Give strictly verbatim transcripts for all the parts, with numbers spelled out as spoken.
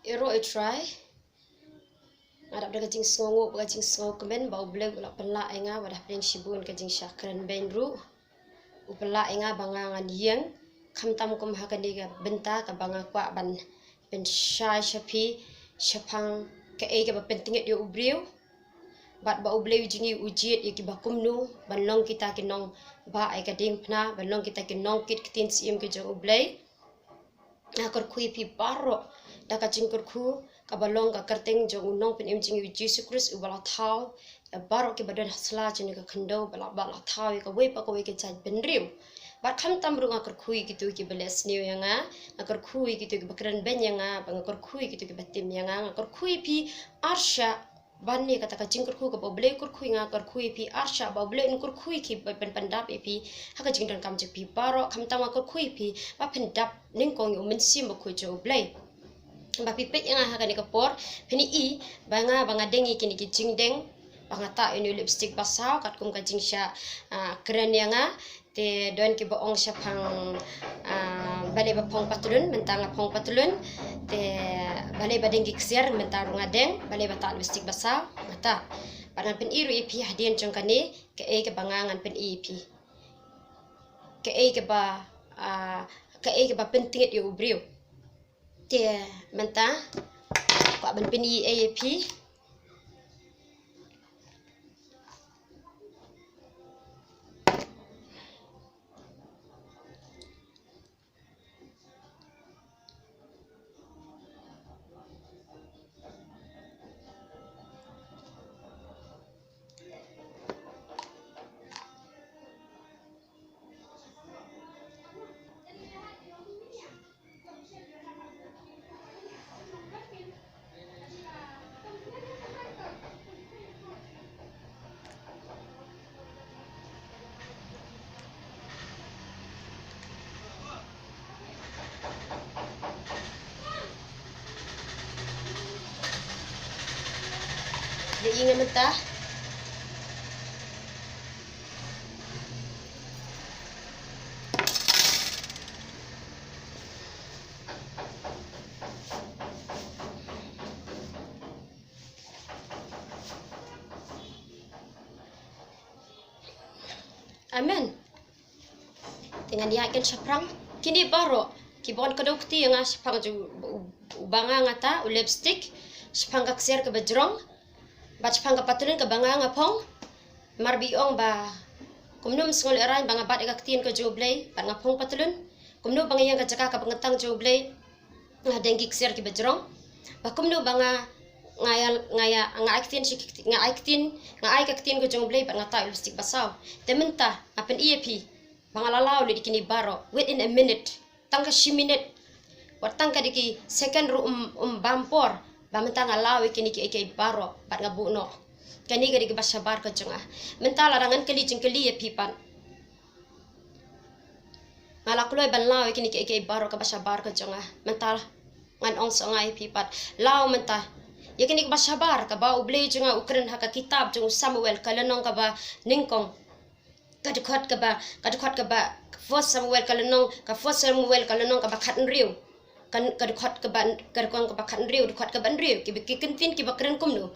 Ïaroh ïa u Trai. Nga dap da ka jingsngewnguh bad ka jingsngewkmen ba U Blei u la pynlah ïa nga, wat hapdeng shibun ka jingshah kren beiñ ruh, u pynlah ïa nga ba nga ngan ïeng, khamtam kum ha kane ka bynta kaba nga kwah ban pynshai sha phi shaphang kaei kaba pyntngit ïa u briew. Bad ba U Blei u jngi u jied ïa kiba kumno ban long kita ki nongbah ïa ka diengphna, ban long kita ki nongkit ktien syiem ki jong U Blei. Nga kyrkhu ïa phi baroh da ka jingkyrkhu kaba long ka kyrteng jong u Nongpynim jong ngi u Jisu Khrist uba la thaw ïa baroh kiba don ha sla jong kane ka khyndew, ba la, ba la thaw ïa kawei pa kawei ka jaitbynriew. Bad khamtam ruh nga kyrkhu ïa kito kiba leh sniew ïa nga, nga kyrkhu ïa kito kiba kren beiñ ïa nga, bad nga kyrkhu ïa kito kiba tim ïa nga, nga kyrkhu ïa phi arshah ban ïa kata ka jingkyrkhu kaba U Blei u kyrkhu ïa nga, kyrkhu ïa phi arshah ba U Blei un kyrkhu ïa phi, ban pyndap ïa phi ha ka jingdonkam jong phi baroh. Khamtam nga kyrkhu ïa phi ba phin dap nyngkong ïa u Mynsiem Bakhuid jong U Blei. Ba phi peit ïa nga ha kane ka por, phin i ba nga, ba nga deng ïa kine ki jingdeng, ba nga tah ïa une u lipstick basaw katkum ka jingshah, ah, kren ïa nga. Te don kiba ong shaphang, ah, balei ba phong patlun, mynta nga phong patlun. Te balei ba deng ki ksiar, mynta ruh nga deng, balei ba tah lipstick basaw, mynta. Bad ngan pyni ruh ïa phi hadien jong kane, kaei kaba nga ngan pyni ïa phi. Kaei kaba, ah, kaei kaba pyntngit ïa u briew. Te mynta kwah ban pyni ei ïa phi. Ïa i nga mynta. Amen. Te ngan ïaid kan shaphrang. Kine baroh kiba wan kdew kti ïa nga shaphang jong u, u, u ba nga nga tah, u lipstick, shaphang ka ksiar kaba jrong, bad shaphang ka patlun kaba nga nga phong. Namar ba i ong ba kumno ym sngew lehraiñ ba nga bat ïa ka ktien ka jong U Blei bad nga phong patlun. Kumno ba nga ïeng ka jaka kaba kyntang jong U Blei, nga deng ki ksiar kiba jrong. Ba kumno ba nga, nga ïa, nga ïa, nga ai ktien shi ki kti-, nga ai ktien, nga ai ka ktien ka jong U Blei bad nga tah u lipstick basaw. Te mynta nga pyni ïa phi ba nga la law leh ïa kine baroh within a minute. Tang ka shi minit, wat tang ka dei ki second ruh ym, ym bam por, ba mynta nga law ïa kine kiei kiei baroh bad nga buh noh. Kane ka dei kaba shabar ka jong nga. Mynta lada ngan kylli jingkylli ïa phi pat, nga la kloi ban law ïa kine kiei kiei baroh kaba shabar ka jong nga. Mynta ngan ong shuh nga ïa phi pat, law mynta ïa kane kaba shabar kaba U Blei jong nga u kren ha ka kitab jong u Samuel, ka lynnong kaba nyngkong, ka dkhot kaba, ka dkhot kaba, First Samuel ka lynnong, ka First Samuel ka lynnong kaba khathynriew, ka, ka dkhot kaba, ka lynnong kaba khathynriew, dkhot kaba hynriew, ki, ki kyntien kiba kren kumno.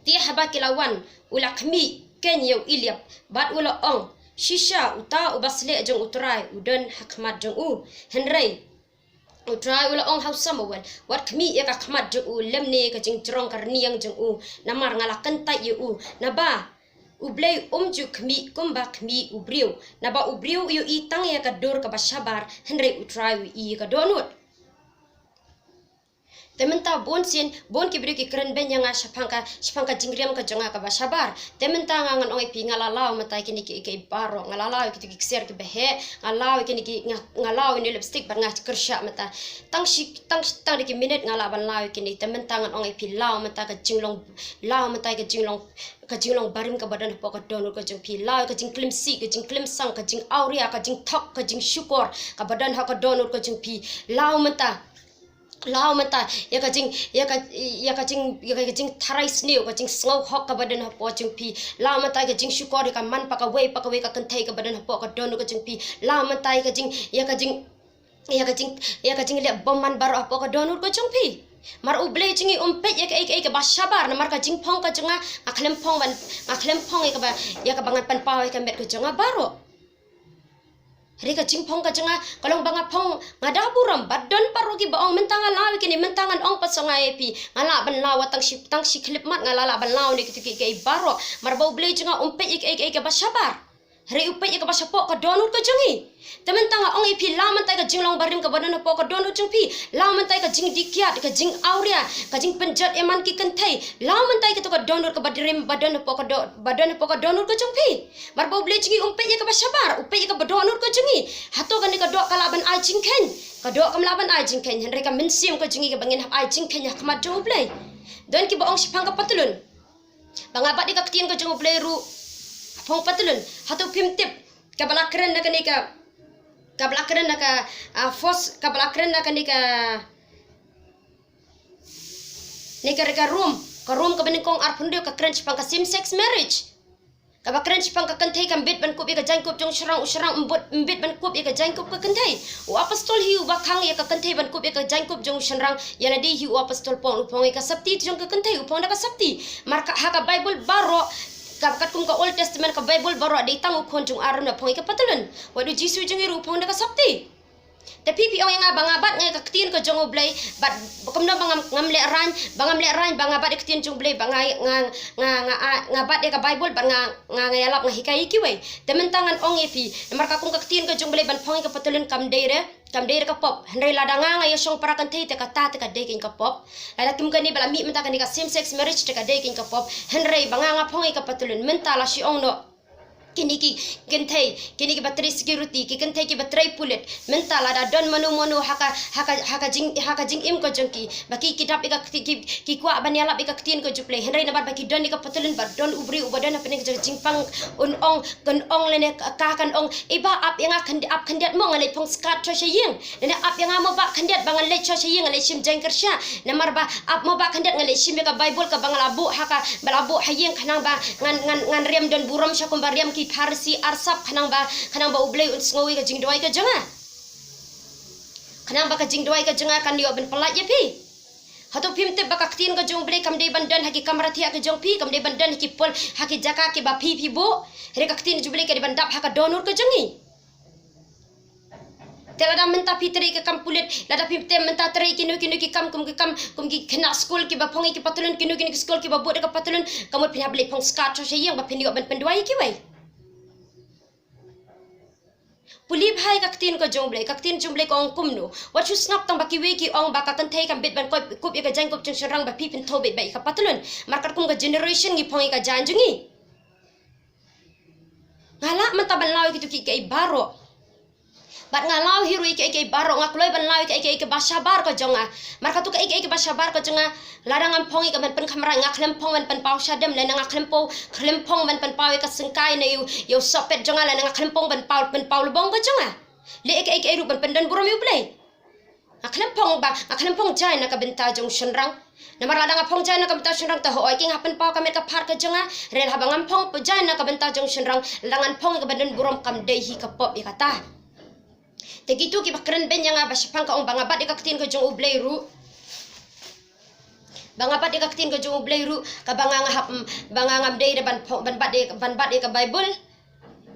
Te haba ki la wan, u la khmih keiñ ïa u Eliab bad u la ong, shisha uta uba sleh jong U Trai u don ha khmat jong u. Hynrei U Trai u la ong ha u Samuel, wat khmih ïa ka khmat jong u lymne ka jingjrong ka rynïeng jong u, namar nga la kyntait ïa u. Naba U Blei um ju khmih kumba khmih u briew, naba u briew u ïohi tang ïa ka dur kaba shabar, hynrei U Trai u ïohi ïa ka dohnud. Te mynta bun sien, bun ki briew ki kren beiñ ïa nga shaphang ka, shaphang ka jingriam ka jong nga kaba shabar. Te mynta nga ngan ong ïa phi, nga la law mynta ïa kine kiei kiei baroh, nga la law ïa kito ki ksiar kiba heh, nga law ïa kine ki, nga, nga law ïa une u lipstick bad nga kyrshan mynta. Tang shi, tang, tang da ki minit nga lah ban law ïa kine. Te mynta ngan ong ïa phi, law mynta ka jinglong, law mynta ka jinglong, ka jinglong barim kaba don hapoh ka dohnud ka jong phi. Law ïa ka jingklim sih, ka jingklim sang, ka jingawria, ka jingthok, ka jingshukor kaba don ha ka dohnud ka jong phi. Law mynta, law mynta ïa ka jing, ïa ka, ïa ka jing, ïa ka jingtharai sniew, ka jingsngewhok kaba don hapoh jong phi. Law mynta ïa ka jingshukor ïa ka man pa kawei pa kawei ka kynthei kaba don hapoh ka dohnud ka jong phi. Law mynta ïa ka jing, ïa ka jing, ïa ka jing, ïa ka jingleh bymman baroh hapoh ka dohnud ka jong phi. Namar U Blei jong ngi um peit ïa kaei kaei kaba shabar, namar ka jingphong ka jong nga, nga khlem phong ban, nga khlem phong ïa kaba, ïa kaba ngan pynpaw ïa ka met ka jong nga baroh. Hynrei ka jingphong ka jong nga, ka long ba nga phong, nga da burom, bad don baroh kiba ong mynta nga law ïa kine, mynta ngan ong pat sha nga ïa phi, nga lah ban law, tang shi, tang shi khyllipmat nga lah, lah ban law ne kito kiei kiei baroh. Namar ba U Blei jong nga um peit ïa kaei kaei kaba shabar. Hynrei u peit ïa kaba shapoh ka dohnud ka jong ngi. Te mynta nga ong ïa phi, law mynta ïa ka jinglong barim kaba don hapoh ka dohnud jong phi. Law mynta ïa ka jingdih kiad, ka jingawria, ka jingpynjot ïa man ki kynthei. Law mynta ïa kato ka dohnud kaba rim ba don hapoh ka doh, ba don hapoh ka dohnud ka jong phi. Namar ba U Blei jong ngi um peit ïa kaba shabar, u peit ïa kaba dohnud ka jong ngi. Hato kane ka doh ka lah ban ai jingkheiñ? Ka doh kam lah ban ai jingkheiñ, hynrei ka mynsiem ka jong ngi kaba ngin hap ai jingkheiñ ha khmat jong U Blei. Don kiba ong shaphang ka patlun. Ba nga bat ïa ka ktien ka jong U Blei ruh ha phong patlun. Hato phim tip, kaba la kren na kane ka, kaba la kren na ka, ah, first, kaba la kren na kane ka, ne ka, ka Rom, ka Rom kaba nyngkong arphew hynriew ka kren shaphang ka same sex marriage. Kaba kren shaphang ka kynthei kam bit ban kup ïa ka jaiñkup jong u shynrang, u shynrang um bit, um bit ban kup ïa ka jaiñkup ka kynthei. U apostol hi uba khang ïa ka kynthei ban kup ïa ka jaiñkup jong u shynrang, ïa lade hi u apostol Paul u phong ïa ka sopti jong ka kynthei, u phong da ka sopti. Namar ka, ha ka Baibl baroh, ka, katkum ka Old Testament, ka Baibl baroh dei tang u khun jong u Aaron ba phong ïa ka patlun. Wat u Jisu jong ngi ruh u phong da ka sopti. Te phi phi ong ïa nga ba nga bat ïa ka ktien ka jong U Blei, bad kumno ba ngam, ngam lehraiñ, ba ngam lehraiñ, ba nga bat ïa ka ktien jong U Blei, ba nga, nga, nga, nga, ah, nga bat ïa ka Baibl, bad nga, nga, nga ïalap nga hikai ïa kiwei. Te mynta ngan ong ïa phi, namar ka kum ka ktien ka jong U Blei ban phong ïa ka patlun kam dei re, kam dei re ka pop. Hynrei lada nga, nga ïashong para kynthei te kata te ka dei kein ka pop. Lada kum kane ba la mih mynta kane ka same sex marriage te ka dei kein ka pop. Hynrei ba nga, nga phong ïa ka patlun, mynta la shu ong noh kine ki kynthei, kine kiba trei security, ki kynthei kiba trei pulit. Mynta lada don mano mano ha ka, ha ka, ha ka jing, ha ka jingim ka jong ki, ba ki, ki dap ïa ka kti-, ki, ki kwah ban ïalap ïa ka ktien ka jong U Blei. Hynrei namar ba ki don ïa ka patlun, ba don u briew uba don hapdeng ka jingpang, un ong, kan ong lane ka, ka kan ong, "Ïa ba ap ïa nga khyndiat, ap khyndiat mo, ngan leit phong skat sha ïing." Lane, "Ap ïa nga mo ba khyndiat ba ngan leit sha ïing, ngan leit shim jaiñkyrshah." Namar ba ap mo ba khyndiat ngan leit shim ïa ka Baibl kaba nga la buh ha ka, ba la buh ha ïing, khnang ba ngan, ngan, ngan riam don burom sha kumba riam ki Pharisi arsap, khnang ba, khnang ba U Blei un sngew ïa ka jingduwai ka jong nga. Khnang ba ka jingduwai ka jong nga kan ïoh ban pyllait ïa phi. Hato phim tip ba ka ktien ka jong U Blei kam dei ban don ha ki kamra thiah ka jong phi, kam dei ban don ha ki pol, ha ki jaka kiba phi phi buh. Hynrei ka ktien jong U Blei ka dei ban dap ha ka dohnud ka jong ngi. Te lada mynta phi trei ka kam pulit, lada phi te mynta trei kino kino ki kam, kum ki kam, kum ki khynnah skul kiba phong ïa ki patlun, kino kino ki skul kiba buh da ka patlun, ka mut phin hap leit phong skat sha ïing ba phin ïoh ban pynduwai ïa kiwei. Pule bha ïa ka ktien ka jong U Blei, ka ktien jong U Blei ka ong kumno. Wat shu sngap tang ba kiwei ki ong ba ka kynthei kam bit ban kup, kup ïa ka jaiñkup jong u shynrang, ba phi phin thew beit ba ïa ka patlun. Namar katkum ka generation ngi phong ïa ka jaiñ jong ngi. Nga lah mynta ban law ïa kito kiei kiei baroh. Bad nga law hi ruh ïa kiei kiei baroh, nga kloi ban law ïa kiei kiei kaba shabar ka jong nga. Namar kato kaei kaei kaba shabar ka jong nga, lada ngam phong ïa ka ban pynkhamrai, nga khlem phong ban pynpaw shadem, lane nga khlem phong, khlem phong ban pynpaw ïa ka syngkai na ïa u, ïa u sohpet jong nga, lane nga khlem phong ban paw, pynpaw lbong ka jong nga. Leh ïa kiei kiei ruh ban pyndon burom ïa U Blei. Nga khlem phong ba, nga khlem phong jaiñ na ka bynta jong u shynrang. Namar lada nga phong jaiñ na ka bynta u shynrang, te hooid ki nga pynpaw ka met ka phad ka jong nga. Hynrei haba ngam phong jaiñ na ka bynta jong u shynrang, lada ngan phong ïa ka ban don burom, kam dei hi ka pop ïa kata. Te kito kiba kren beiñ ïa nga ba shaphang ka ong ba nga bat ïa ka ktien ka jong U Blei ruh. Ba nga bat ïa ka ktien ka jong U Blei ruh, kaba nga, nga hap, ba nga ngam dei re ban phong, ban bat ïa, ban bat ïa ka Baibl.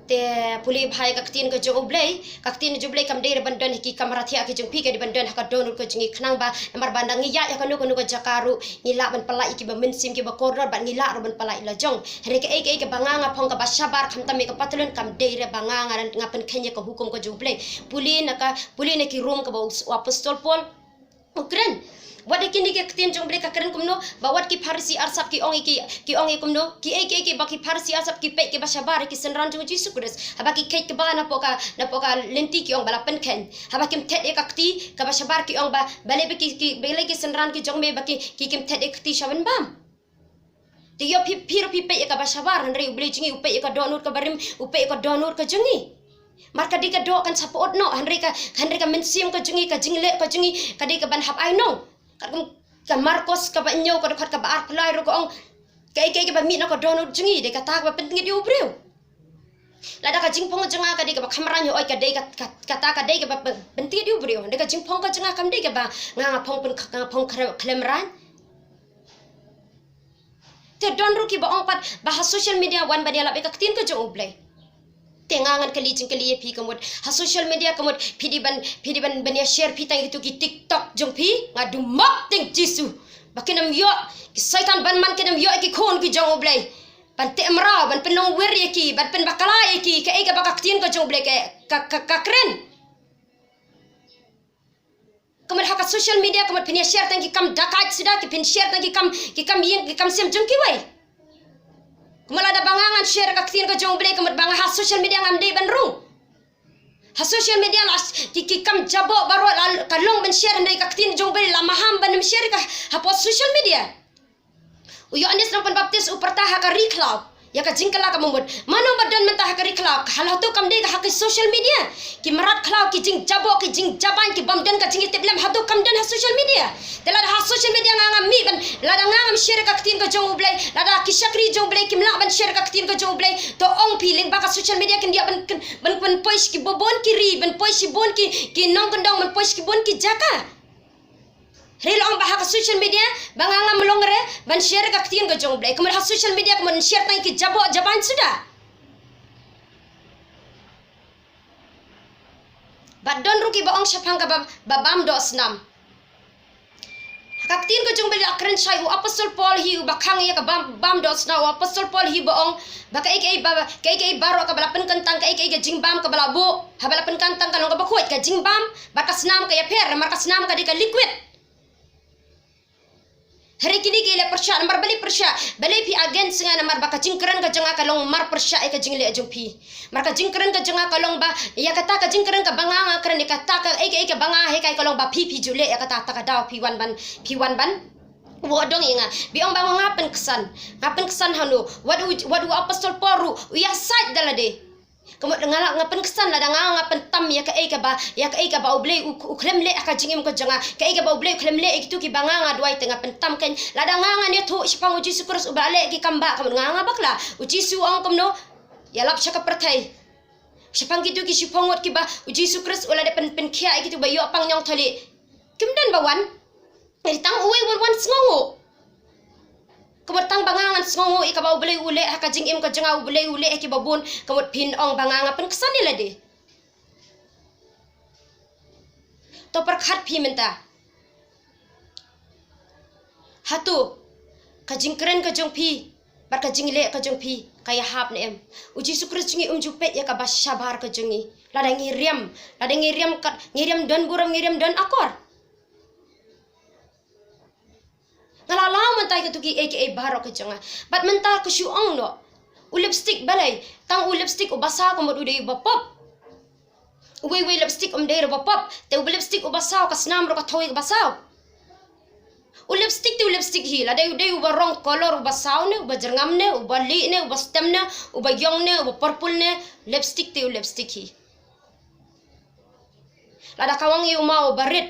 Te pule bha ïa ka ktien ka jong U Blei, ka ktien jong U Blei kam dei re ban don ha ki kamra thiah ki jong phi, ka dei ban don ha ka dohnud ka jong ngi, khnang ba, namar ba nda ngi ïaid ha kano kano ka jaka ruh, ngi lah ban pyllait ïa kiba mynsiem, kiba kordor, bad ngi lah ruh ban pyllait la jong. Hynrei kaei kaei kaba nga nga phong kaba shabar khamtam ïa ka patlun, kam dei re ba nga, nga, nga pynkheiñ ïa ka hukum ka jong U Blei. Pule na ka, pule na ki Rom kaba u, u apostol Paul u kren. Wat da kine ki ktien jong U Blei ka kren kumno, ba wat ki Pharisi arsap ki ong ïa ki, ki ong ïa kumno, kiei kiei kiba ki Pharisi arsap ki peit kiba shabar ïa ki synran jong U Jisu Khrist. Haba ki kheit kaba napoh ka, napoh ka lynti ki ong ba la pynkheiñ. Haba kim thet ïa ka kti kaba shabar ki ong ba, balei ba ki, ki, balei ki synran ki jong me ba ki, ki kim thet ïa ka kti sha win bam. Te ïoh phi, phi ruh phi peit ïa kaba shabar, hynrei U Blei jong ngi u peit ïa ka dohnud kaba rim, u peit ïa ka dohnud ka jong ngi. Namar ka dei ka doh kan sa pyut noh, hynrei ka, hynrei ka mynsiem ka jong ngi, ka jingleh ka jong ngi, ka dei kaban hap ai nong. Katkum ka Markos kaba hynñiew, ka dkhot kaba arphew lai ruh ka ong, kaei kaei kaba mih na ka dohnud jong ngi, dei kata kaba pyntngit ïa u briew. Lada ka jingphong ka jong nga ka dei kaba khlem raiñ, hooid ka dei ka, ka, kata ka dei kaba pyn-, pyntied ïa u briew. Hynrei ka jingphong ka jong nga kam dei kaba nga, nga phong pyn-, nga phong khlem, khlem raiñ. Te don ruh kiba ong pat ba ha social media wan ban ïalap ïa ka ktien ka jong U Blei. Te nga ngan kylli jingkylli ïa phi ka mut, ha social media ka mut phi dei ban, phi dei ban, ban ïa share phi tang ïa kitu ki TikTok jong phi, nga dum map teng Jisu. Ba kin ym ïoh, ki Soitan ban man kin ym ïoh ïa ki khun ki jong U Blei. Ban teh mraw, ban pynlong wir ïa ki, ban pynbakla ïa ki, kaei kaba ka ktien ka jong U Blei ka, ka, ka, ka kren. Ka mut ha ka social media ka mut phin ïa share tang ki kam dakait suda, ki phin share tang ki kam, ki kam ïing, ki kam sem jong kiwei. Ka mut lada ba nga ngan share ka ktien ka jong U Blei ka mut ba nga ha social media ngam dei ban rung. Ha social media la ki, ki kam jaboh baroh la ka long ban share, hynrei ka ktien jong U Blei la maham ban ym share ka hapoh social media. U Ïoannis Nongpynbaptis u pyrta ha ka ri khlaw ïa ka jingkylla kaba mut. Mano ba don mynta ha ka ri khlaw? Hal hato kam dei ha ka social media? Ki mrad khlaw, ki jingjaboh, ki jingjabaiñ, ki bym don ka jingïatiplem, hato kam don ha social media? Te lada ha social media nga ngam mih ban, lada nga ngam share ka ktien ka jong U Blei, lada ki shakri jong U Blei kim lah ban share ka ktien ka jong U Blei, to ong phi lyngba ka social media kin ïa ban, kin, ban, ban poi sha ki bun ki ri, ban poi sha ki bun ki, ki nongkyndong, ban poi sha ki bun ki jaka. Hynrei la ong ba ha ka social media ba nga ngam long re ban share ka ktien ka jong U Blei. Ka mut ha social media ka mut share tang ki jaboh jabaiñ suda. Bad don ruh kiba ong shaphang kaba, ba bam doh snam. Ha ka ktien ka jong U Blei la kren shai, u apostol Paul hi uba khang ïa ka bam, bam doh snam, u apostol Paul hi ba ong ba kaei kaei ba, kaei kaei baroh kaba la pynkyntang, kaei kaei ka jingbam kaba la buh, haba la pynkyntang ka long kaba khuid, ka jingbam bad ka snam ka ïapher, namar ka snam ka dei ka liquid. Hynrei kine ki leh pyrshah, namar balei pyrshah? Balei phi against nga? Namar ba ka jingkren ka jong nga ka long mar pyrshah ïa ka jingleh jong phi. Namar ka jingkren ka jong nga ka long ba, ïa kata ka jingkren kaba nga, nga kren, ïa kata kaei kaei kaba nga hikai ka long ba phi, phi ju leh ïa kata, ta ka daw phi wan ban, phi wan ban wad dong ïa nga. Phi ong ba nga pynksan. Nga pynksan hano? Wat u, wat u apostol Paul ruh u ïasaid da lade. Ka mut nga la, nga pynksan lada nga, nga pyntam ïa kaei kaba, ïa kaei kaba U Blei u, u khlem leh ha ka jingim ka jong nga, kaei kaba U Blei u khlem leh ïa kitu kiba nga, nga duwai, te nga pyntam kein. Lada nga ngan ïathuh shaphang U Jisu Khrist uba la leh ki kam ba, ka mut nga, nga bakla. U Jisu u ong kumno? Ïalap sha ka pyrthei shaphang kitu ki shiphew ngut kiba U Jisu Khrist u la dep pyn, pynkhiah ïa kitu ba ïoh pang ñiong thylliej. Kim don ba wan. Hynrei tang uwei uba wan sngewnguh. Ka mut tang ba nga ngan sngewnguh ïa kaba U Blei u leh ha ka jingim ka jong nga, U Blei u leh ha kiba bun, ka mut phin ong ba nga, nga pynksan ïa lade. To pyrkhat phi mynta. Hato ka jingkren ka jong phi bad ka jingleh ka jong phi ka ïahap ne em? U Jisu Khrist jong ngi um ju peit ïa kaba shabar ka jong ngi. Lada ngi riam, lada ngi riam kat, ngi riam don burom, ngi riam don akor. Nga la law mynta ïa katu kiei kiei baroh ka jong nga. Bad mynta ka shu ong noh. U lipstick balei? Tang u lipstick uba saw ka mut u dei uba pop. Uwei uwei lipstick um dei ruh ba pop. Te u lipstick uba saw ka snam ruh ka thaw ïa kaba saw. U lipstick te u lipstick hi, lada u dei uba rong color, uba saw ne, uba jyrngam ne, uba lieh ne, uba stem ne, uba ïong ne, uba purple ne, lipstick te u lipstick hi. Lada ka wan ïa u maw uba rit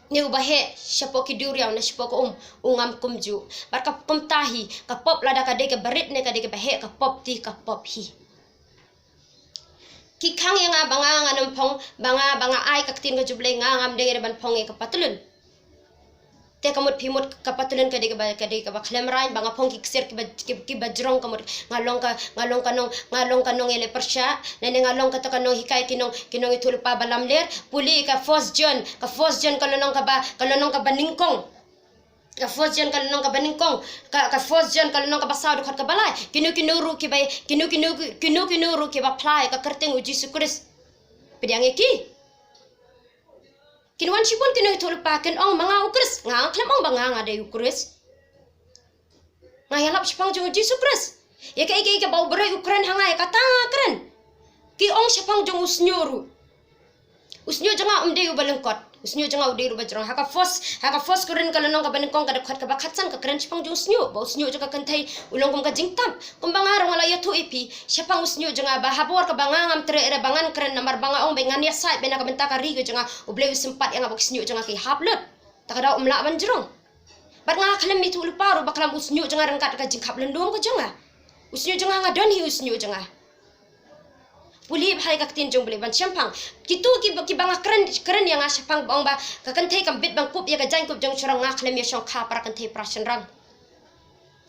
ne uba heh shapoh ki duriaw ne shapoh ka um, u ngam kumjuh. Bad ka kumta hi, ka pop lada ka dei kaba rit ne ka dei kaba heh, ka pop te ka pop hi. Ki khang ïa nga ba nga ngan ym phong, ba nga, ba nga ai ka ktien ka jong U Blei, nga ngam dei re ban phong ïa ka patlun. Te ka mut phi mut ka patlun ka dei kaba, ka dei kaba khlem raiñ, ba nga phong ki ksiar kiba, ki, kiba jrong, ka mut nga long ka, nga long ka nong, nga long ka nong ïaleh pyrshah, ne, ne nga long kata ka nonghikai ki nong, ki nongïathuhlypa ba lamler. Pule ka First John, ka First John ka lynnong kaba, ka lynnong kaba nyngkong. Ka First John ka lynnong kaba nyngkong, ka, ka First John ka lynnong kaba saw dkhot kaba lai. Kino kino ruh kiba, kino kino, kino kino ruh kiba phla ïa ka kyrteng U Jisu Khrist, pdiang ïa ki. Kin wan shibun ki nongïathuhlypa kin ong ma nga U Khrist. Nga khlem ong ba nga, nga dei U Khrist. Nga ïalap shaphang jong U Jisu Khrist. Ïa kaei kaei kaba u briew u kren ha nga, ïa kata nga kren. Ki ong shaphang jong u shñiuh ruh. U shñiuh jong nga um dei uba lyngkot. U shñiuh jong nga u dei ruh uba jrong. Ha ka First, ha ka First Korinth ka lynnong kaba nyngkong ka dkhot kaba khatsan ka kren shaphang jong u shñiuh, ba u shñiuh jong ka kynthei u long kum ka jingtap. Kumba nga ruh nga la ïathuh ïa phi shaphang u shñiuh jong nga, ba ha por kaba nga ngam treh re ba ngan kren, namar ba nga ong ba ngan ïasaid beit na ka bynta ka ri ka jong nga, U Blei u sympat ïa nga ba ka shñiuh jong nga ka ïahap lut. Ta ka daw um lah ban jrong. Bad nga khlem ïathuhlypa ruh bakla, u shñiuh jong nga ryngkat ka jingkhap lyndum ka jong nga. U shñiuh jong nga, nga don hi u shñiuh jong nga. Pule bha ïa ka ktien jong U Blei ban shemphang. Kito ki, kiba nga kren, kren ïa nga shaphang ba ong ba ka kynthei kam bit ban kup ïa ka jaiñkup jong u shynrang, nga khlem ïa shongkha para kynthei para shynrang.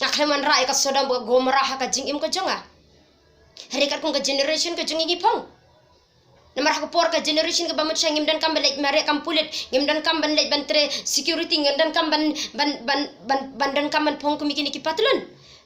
Nga khlem wanrah ïa ka Sodom bad ka Gomorrah ha ka jingim ka jong nga. Hynrei katkum ka generation ka jong ngi ngi phong. Namar ha ka por ka generation kaba mynshwa ngim donkam ban leit mareh kam pulit, ngim donkam ban leit ban trei security, ngim donkam ban, ban, ban, ban, ban donkam ban phong kum ïa kine ki patlun.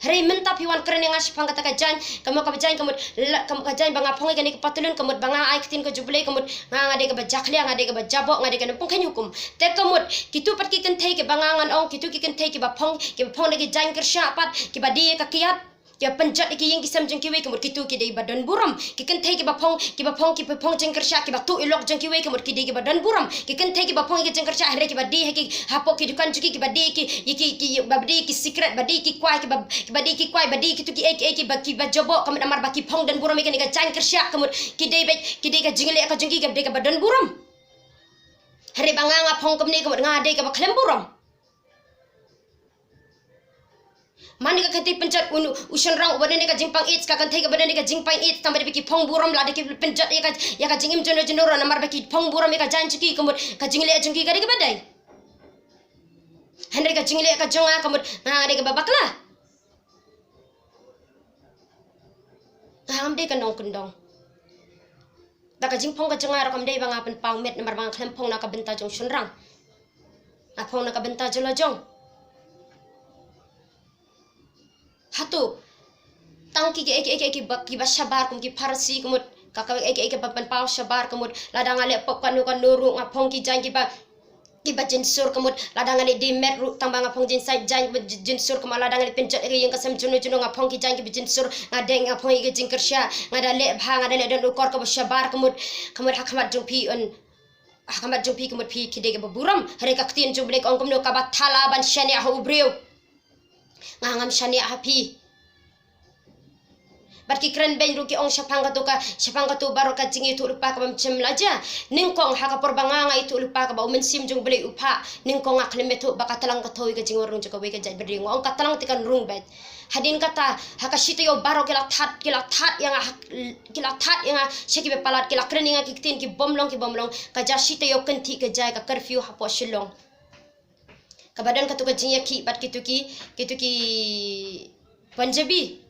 Hynrei mynta phi wan kren ïa nga shaphang kata ka jaiñ, ka mut ka jaiñ, ka mut la, ka mut ka jaiñ ba nga phong ïa kane ka patlun, ka mut ba nga ai ktien ka jong U Blei, ka mut nga, nga dei kaba jakhlia, nga dei kaba jaboh, nga dei ka nongpynkheiñ hukum. Te ka mut kito pat ki kynthei kiba nga ngan ong, kito ki kynthei kiba phong, kiba phong da ki jaiñ kyrsha pat, kiba die ka kiad, kiba pynjot ïa ki ïing ki sem jong kiwei, ka mut kito ki dei ba don burom. Ki kynthei kiba phong, kiba phong, kiba phong jingkyrsha, kiba tuh ïa lok jong kiwei, ka mut ki dei kiba don burom. Ki kynthei kiba phong ïa ki jingkyrsha, hynrei kiba die ha ki, hapoh ki dukan jong ki, kiba die ki, ïa ki, ki, ba die ki secret, ba die ki kwai, kiba, kiba die ki kwai, ba die kito ki ei, ei, kiba, kiba jaboh, ka mut namar ba ki phong don burom ïa kane ka jaiñ kyrsha, ka mut ki dei beit, ki dei ka jingleh ka jong ki, ka dei kaba don burom. Hynrei ba nga nga phong kumne, ka mut nga dei kaba khlem burom. Mane ka kynthei pynjot u, u shynrang uba don ïa ka jingpang AIDS, ka kynthei kaba don ïa ka jingpang AIDS, tang ba dei ba ki phong burom, lada ki pynjot ïa ka, ïa ka jingim jong u jong u namar ba ki phong burom ïa ka jaiñ jong ki, ka mut ka jingleh jong ki ka dei kaba dei. Hynrei ka jingleh ka jong nga, ka mut nga dei kaba bakla. Nga ngam dei ka nongkyndong. Da ka jingphong ka jong nga ruh kam dei ba nga pynpaw met namar ba nga khlem phong na ka bynta jong shynrang. Nga phong na ka bynta jong la jong. Hato tang ki, ki, ki, ki, ki, ba, kiba shabar kum ki Pharisi ka mut, ka, ka, ki, ki, kiba pynpaw shabar ka mut, lada nga leh pop kano kano ruh nga phong ki jaiñ kiba kiba jingsur ka mut, lada nga leh die met ruh tang ba nga phong jingsait jaiñ kiba ji-, jingsur ka mut, lada nga leh pynjot ïa ka ïing ka sem jong no jong no nga phong ki jaiñ kiba jingsur, nga dei nga phong ïa ka jingkyrsha, nga da leh bha, nga da leh don u kor kaba shabar ka mut, ka mut ha khmat jong phi un, ha khmat jong phi ka mut phi ki dei kiba burom. Hynrei ka ktien jong U Blei ka ong kumno, kaba thala ban shaniah ha u briew. Nga ngam shaniah ha phi. Bad ki kren beiñ ruh ki ong shaphang kato ka, shaphang kato baroh ka jingïathuhlypa kaba ym shym la jia. Nyngkong ha ka por ba nga nga ïathuhlypa kaba u Mynsiem jong U Blei u phah, nyngkong nga khlem ïathuh ba ka tlang ka thew ïa ka jingwan rung jong kawei ka jaitbynriew. Nga ong ka tlang te kan rung beit. Hadien kata ha ka shi taïew baroh ki la thad, ki la thad ïa nga ha, ki la thad ïa nga sha kiba palat, ki la kren ïa nga ki ktien ki bym long ki bym long. Ka jia shi taïew kynthih ka jia ka curfew hapoh Shillong. Kaba don kato ka jingïakhih bad kito ki, kito ki Punjabi.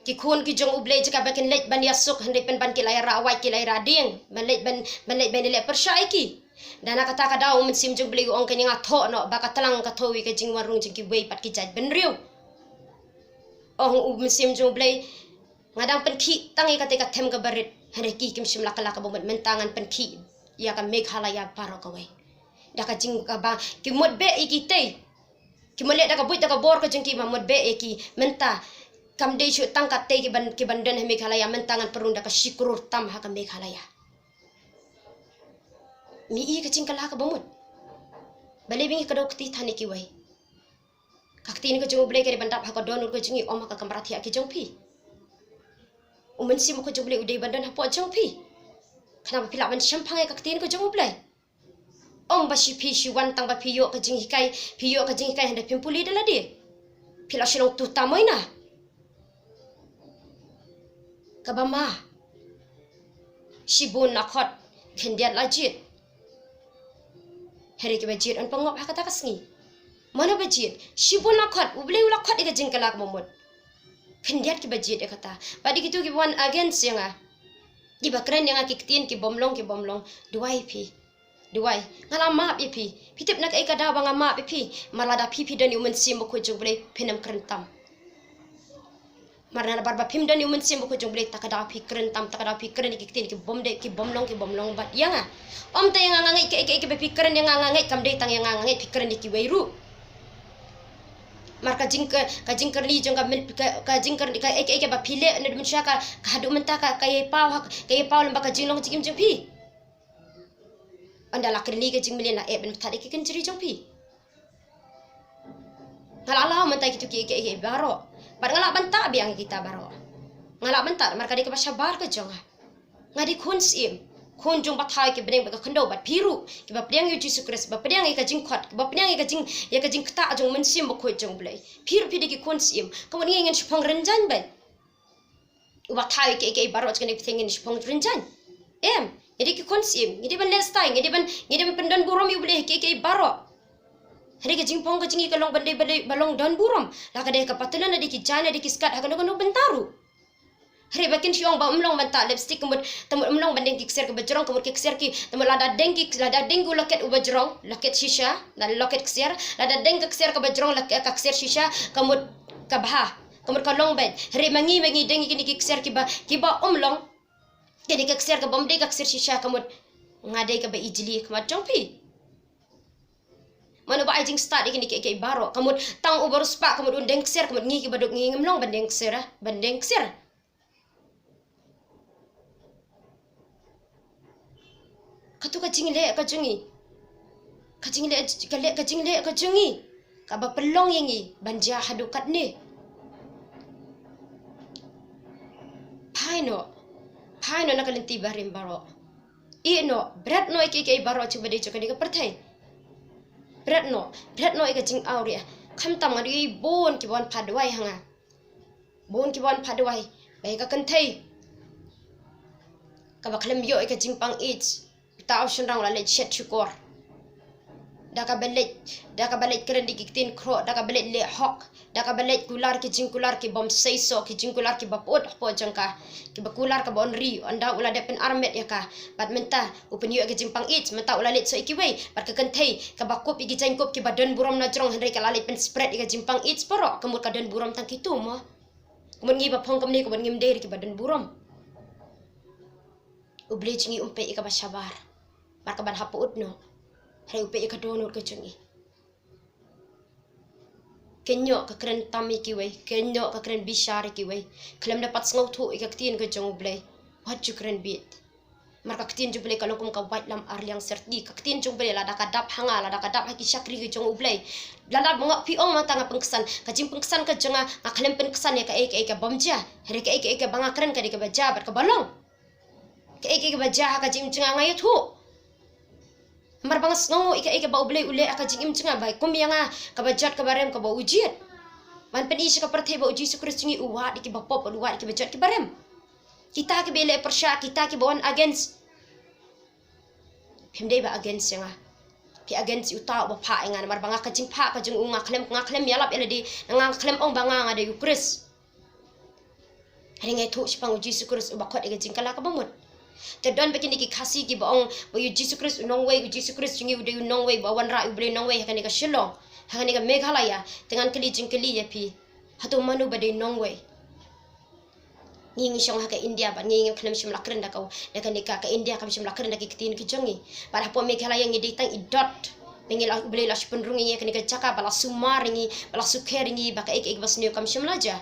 Ki khun ki jong U Blei jaka ba kin leit ban ïasuk hynrei pynban ki la ïa rah wait, ki la ïa rah dieng. Ban leit ban, ban leit ban leh pyrshah ïa ki. Da na kata ka daw u Mynsiem jong U Blei u ong kane nga thoh noh ba ka tlang ka thew ïa ka jingwan rung jong kiwei pat ki jaitbynriew. Ong u Mynsiem jong U Blei, nga dang pynkhih tang ïa kata ka them kaba rit. Hynrei ki kim shym la kylla kaba mut, mynta ngan pynkhih ïa ka Meghalaya baroh kawei. Da ka jing kaba ki mut beh ïa ki tei. Ki mut leh da ka buit da ka bor ka jong ki ba mut beh ïa ki, mynta kam dei shuh tang ka tei ki ban, ki ban don ha Meghalaya, mynta ngan pynrung da ka shi klur tam ha ka Meghalaya. Me i ka jingkylla kaba mut. Balei ba ngi kdew kti than ïa kiwei. Ka ktien ka jong U Blei ka dei ban dap ha ka dohnud ka jong ngi, ym ha ka kamra thiah ki jong phi. U Mynsiem Bakhuid jong U Blei u dei ban don hapoh jong phi. Khnang ba phi lah ban shemphang ïa ka ktien ka jong U Blei. Ym ba shi phi shi wan tang ba phi ïoh ka jinghikai, phi ïoh ka jinghikai hynda phim pule da lade. Phi la shu long tuta moina. Kaba ma. Shibun la khot, khyndiat la jied. Hynrei kiba jied yn pynngop ha kata ka sngi. Mano ba jied? Shibun la khot, U Blei u la khot ïa ka jingkylla kaba mut. Khyndiat kiba jied ïa kata. Bad ïa kito kiba wan against ïa nga. Kiba kren ïa nga ki ktien ki bym long ki bym long. Duwai phi. Duwai. Nga la map ïa phi. Phi tip na kaei ka daw ba nga map ïa phi? Namar lada phi phi don ïa u Mynsiem Bakhuid jong U Blei phin ym kren tam. Namar na bar ba phim don ïa u Mynsiem Bakhuid jong U Blei, ta ka daw phi kren tam, ta ka daw phi kren ïa ki ktien ki bym dei, ki bym long, ki bym long bad ïa nga. Ym ta ïa nga nga ngeit kaei kaei kaba phi kren ïa nga nga ngeit, kam dei tang ïa nga nga ngeit, phi kren ïa kiwei ruh. Namar ka jing ka, ka jingkyrni jong ka myn-, ka, ka jingkyrni kaei kaei kaba phi leh na mynshuwa ka, ka haduh mynta ka, ka ïai paw ha, ka ïai paw lem bad ka jinglong jingim jong phi. Ynda la kyrni ka jingmlien la eh ban pynthat ïa ki kynjri jong phi. Nga la law mynta kito ki, ki, ki baroh. Bad nga lah ban tah biang ïa kita baroh. Nga lah ban tah namar ka dei kaba shabar ka jong nga. Nga dei khun syiem. Khun jong u Pathai ki bneng bad ka khyndew bad phi ruh kiba pdiang ïa u Jisu Khrist, ba pdiang ïa ka jingkhot, ba pdiang ïa ka jing, ïa ka jingktah jong u Mynsiem Bakhuid jong U Blei. Phi ruh phi dei ki khun syiem. Ka mut ngi ngin shipong rynjang bad Uba thaw ïa kiei kiei baroh ha kane ka pyrthei ngin shipong rynjang. Em, ngi dei ki khun syiem, ngi dei ban leh stai, ngi dei ban, ngi dei ban pyndon burom ïa U Blei ha kiei kiei baroh. Hynrei ka jingpong ka jong ngi ka long ban dei, ban dei, ban long don burom. La ka dei ka patulun, la dei ki jaiñ, la dei ki skat, ha kano kano bynta ruh. Hynrei ba kin shu ong ba ym long ban tah lipstick, ka mut, ka mut ym long ban deng ki ksiar kiba jrong, ka mut ki ksiar ki, ka mut lada deng ki, lada deng u locket uba jrong, locket shisha, lada locket ksiar, lada deng ka ksiar kaba jrong, la ka ksiar shisha, ka mut ka bha, ka mut ka long beit. Hynrei ma ngi, ma ngi deng kine ki ksiar kiba, kiba ym long, kine ki ksiar kiba ym dei ka ksiar shisha, ka mut nga dei kaba ijli ha khmat jong phi. Mano ba ai jingstad ïa kine kiei kiei baroh, ka mut tang uba riewspah, ka mut un deng ksiar, ka mut ngi kiba duk ngi ngim long ban deng ksiar, ah, ban deng ksiar. Kato ka jingleh ka jong ngi. Ka jingleh, ka leh, ka jingleh ka jong ngi kaba pynlong ïa ngi ban jia haduh katne. Phai noh. Phai noh na ka lynti barim baroh. Ïeh noh, bret noh ïa kiei kiei baroh jong ba dei jong kane ka pyrthei. Bret noh, bret noh ïa ka jingawria. Khamtam nga dei bun kiba wan phah duwai ha nga. Bun kiba wan phah duwai ba ïa ka kynthei kaba khlem ïoh ïa ka jingpang ïeit, uta u shynrang u la leit shet shukor. Da kaba leit, da kaba leit kren da ki ktien khroh, da kaba leit leh hok, da kaba leit kular ki jingkular ki bym seisoh, ki jingkular kiba pyut hapoh jong ka, kiba kular kaba un ri, ynda u la dep pynarmet ïa ka. Bad mynta u pynïoh ïa ka jingpang ïeit, mynta u la leit soh ïa kiwei. Bad ka kynthei kaba kup ïa ki jaiñkup kiba don burom na jrong, hynrei ka la leit pynspread ïa ka jingpang ïeit baroh, ka mut ka don burom tang kito mo. Ka mut ngi ba phong kumne, ka mut ngim dei ruh kiba don burom. U Blei jong ngi um peit ïa kaba shabar, namar kaban hap pyut noh. Hynrei u peit ïa ka dohnud ka jong ngi. Kynnoh ka kren tam ïa kiwei, kynnoh ka kren bishar ïa kiwei. Khlem da pat sngewthuh ïa ka ktien ka jong U Blei, wat ju kren bit. Namar ka ktien jong U Blei ka long kum ka waitlam arliang syrti. Ka ktien jong U Blei lada ka dap ha nga, lada ka dap ha ki shakri ki jong U Blei, lada nga, phi ong mynta nga pynksan, ka jingpynksan ka jong nga, nga khlem pynksan ïa kaei kaei kaba ym jia. Hynrei kaei kaei kaba nga kren ka dei kaba jia bad kaba long. Kaei kaei kaba jia ha ka jingim jong nga, nga ïathuh. Namar ba nga sngewnguh ïa kaei kaba U Blei u leh ha ka jingim jong nga, ba kum ïa nga kaba jot kaba rem kaba u jied. Ban pyni sha ka pyrthei ba U Jisu Khrist jong ngi u wad ïa kiba pop, u wad ïa kiba jot kiba rem. Kita kiba leh pyrshah, kita kiba wan against, phim dei ba against ïa nga. Phi against ïa uta uba phah ïa nga, namar ba nga ka jingphah ka jong u nga khlem, nga khlem ïalap ïa lade, nga khlem ong ba nga, nga dei U Khrist. Hynrei nga ïathuh shaphang U Jisu Khrist uba khot ïa ka jingkylla kaba mut. Te don ba kine ki Khasi kiba ong ba U Jisu Khrist u nongwei, U Jisu Khrist jong ngi u dei u nongwei ba wanrah ïa U Blei nongwei ha kane ka Shillong, ha kane ka Meghalaya. Te ngan kylli jingkylli ïa phi, hato mano ba dei nongwei? Ngi ngi shong ha ka India bad ngi ngi khlem shym la kren da ka, da kane ka, ka India kam shym la kren da ki ktien ki jong ngi. Bad hapoh Meghalaya ngi dei tang i dot. Ba ngi la, U Blei la shu pynrung ïa ngi ha kane ka jaka, ba la sumar ïa ngi, ba la sukher ïa ngi, ba kaei kaei kaba sniew kam shym la jia.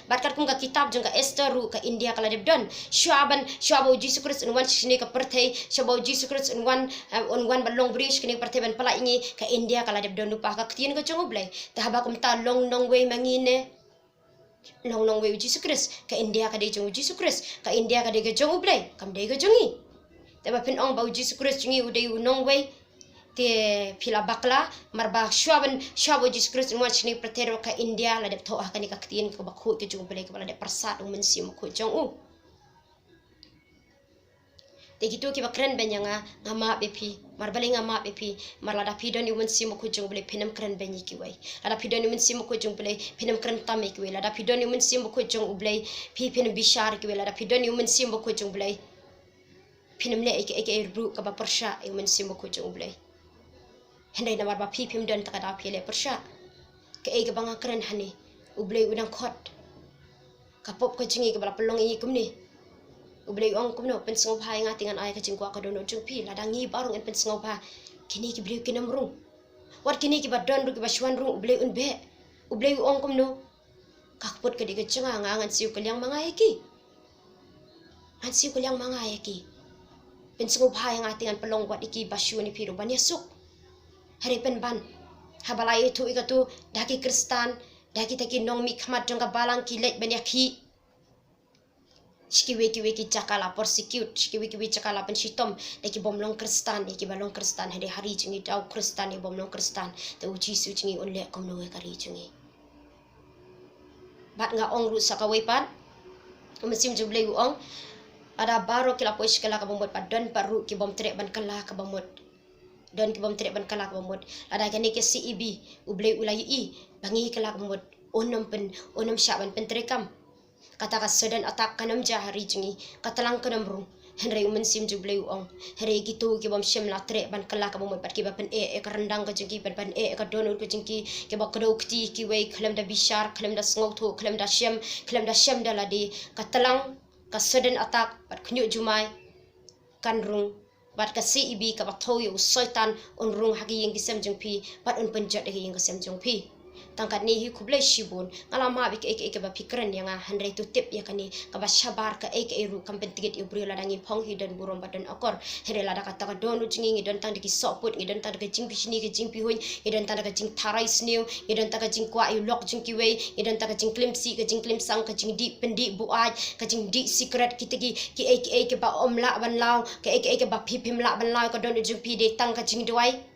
Bad katkum ka kitab jong ka Esther ruh, ka India ka la dep don. Shuwa ban, shuwa ba U Jisu Khrist un wan sha kane ka pyrthei, shuwa ba U Jisu Khrist un wan, eh, un wan ban long briew sha kane ka pyrthei ban pyllait ïa ngi, ka India ka la dep don lypa ha ka ktien ka jong U Blei. Te haba kumta long nongwei ma ngi ne? Long nongwei U Jisu Khrist? Ka India ka dei jong U Jisu Khrist, ka India ka dei ka jong U Blei, kam dei ka jong ngi. Te ba phin ong ba U Jisu Khrist jong ngi u dei u nongwei, te phi la bakla, namar ba shuwa ban, shuwa ba U Jisu Khrist un wan sha kane ka pyrthei ruh ka India la dep thoh ha kane ka ktien kaba khuid ka jong U Blei kaba la dep pyrsad da U Mynsiem Bakhuid jong u. Te kito kiba kren beiñ ïa nga, nga map ïa phi. Namar balei nga map ïa phi? Namar lada phi don ïa U Mynsiem Bakhuid jong U Blei phin ym kren beiñ ïa kiwei. Lada phi don ïa U Mynsiem Bakhuid jong U Blei phin ym kren tam ïa kiwei. Lada phi don ïa U Mynsiem Bakhuid jong U Blei phi, phin ym bishar ïa kiwei. Lada phi don ïa U Mynsiem Bakhuid jong U Blei phin ym leh ïa kaei kaei ruh kaba pyrshah ïa U Mynsiem Bakhuid jong U Blei. Hynrei namar ba phi phim don, te ka daw phi leh pyrshah. Kaei kaba nga kren hangne, U Blei u dang khot. Ka pop ka jong ngi kaba la pynlong ïa ngi kumne, U Blei u ong kumno? Pynsngewbha ïa nga te ngan ai ka jingkwah ka dohnud jong phi. Lada ngi baroh ngin pynsngewbha, kine ki briew kin ym rung. Wat kine kiba don ruh, kiba shu wan rung, U Blei un beh. U Blei u ong kumno? Ka kput ka dei ka jong nga, nga ngan siew kylliang ma nga ïa ki. Ngan siew kylliang ma nga ïa ki. Pynsngewbha ïa nga te ngan pynlong wat ïa ki ba shu ne phi ruh ban ïasuk. Hynrei pynban, haba la ïathuh ïa kato da ki Khristan, da kita ki nongmihkhmat jong ka balang, ki leit ban ïakhih sha kiwei kiwei ki jaka, la persecute, sha kiwei kiwei jaka la pynshitom da ki bym long Khristan ïa kiba long Khristan. Hynrei ha ri jong ngi da u Khristan ïa u bym long Khristan. Te U Jisu jong ngi un leh kumno ïa ka ri jong ngi? Bad nga ong ruh sa kawei pat, U Mynsiem jong U Blei u ong, lada baroh ki la poi sha kylla kaba mut, bad don pat ruh ki bym treh ban kylla kaba mut. Don ki bym treh ban kylla kaba mut. Lada kane ka C E B U Blei u la ïohi ba ngi kylla kaba mut, un ym pyn, un ym shah ban pyntreikam. Kata ka sudden attack kan ym jia ha ri jong ngi, ka tlang kan ym rung. Hynrei U Mynsiem jong U Blei u ong, hynrei kito ki bym shym la treh ban kylla kaba mut bad kiba pyneh ïa ka ryndang ka jong ki, ban pyneh ïa ka dohnud ka jong ki, kiba kdew kti kiwei, khlem da bishar, khlem da sngewthuh, khlem da shem, khlem da shem da lade, ka tlang, ka sudden attack bad khynñiuh jumai kan rung, bad ka C E B kaba thew ïa u Soitan un rung ha ka ïing ka sem jong phi, bad un pynjot ïa ka ïing ka sem jong phi. Tang katne hi, khublei shibun. Nga la map ïa kaei kaei kaba phi kren ïa nga, hynrei to tip ïa kane, kaba shabar kaei kaei ruh kam pyntngit ïa u briew lada ngi phong hi don burom bad don akor. Hynrei lada kata ka dohnud jong ngi, ngi don tang da ki sohput, ngi don tang da ka jingbishni ka jingbihuiñ, ngi don tang da ka jingtharai sniew, ngi don tang ka jingkwah ïa u lok jong kiwei, ngi don tang ka jingklim sih ka jingklim sang, ka jingdih pyndih buaid, ka jingdih sikret, kita ki, kiei kiei kiba ym lah ban law, kaei kaei kaba phi phim lah ban law, ka dohnud jong phi dei tang ka jingduwai.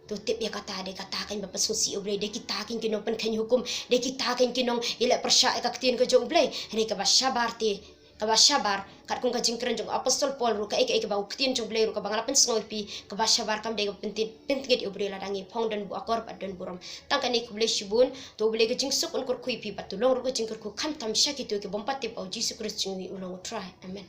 To tip ïa kata, dei kata kan ba pynsngewsih ïa U Blei, dei kita kan ki nongpynkheiñ hukum, dei kita kan ki nongïaleh pyrshah ïa ka ktien ka jong U Blei. Hynrei kaba shabar te, kaba shabar, katkum ka jingkren jong u Apostol Paul ruh, kaei kaei kaba u ktien jong U Blei ruh kaba nga la pynsngew ïa phi, kaba shabar kam dei kaba pynti-, pyntngit ïa U Blei lada ngi phong don buh akor bad don burom. Tang kane, khublei shibun. To U Blei ka jingsuk un kyrkhu ïa phi bad to long ruh ka jingkyrkhu khamtam sha kito ki bym pat tip ba U Jisu Khrist jong ngi u long U Trai. Amen.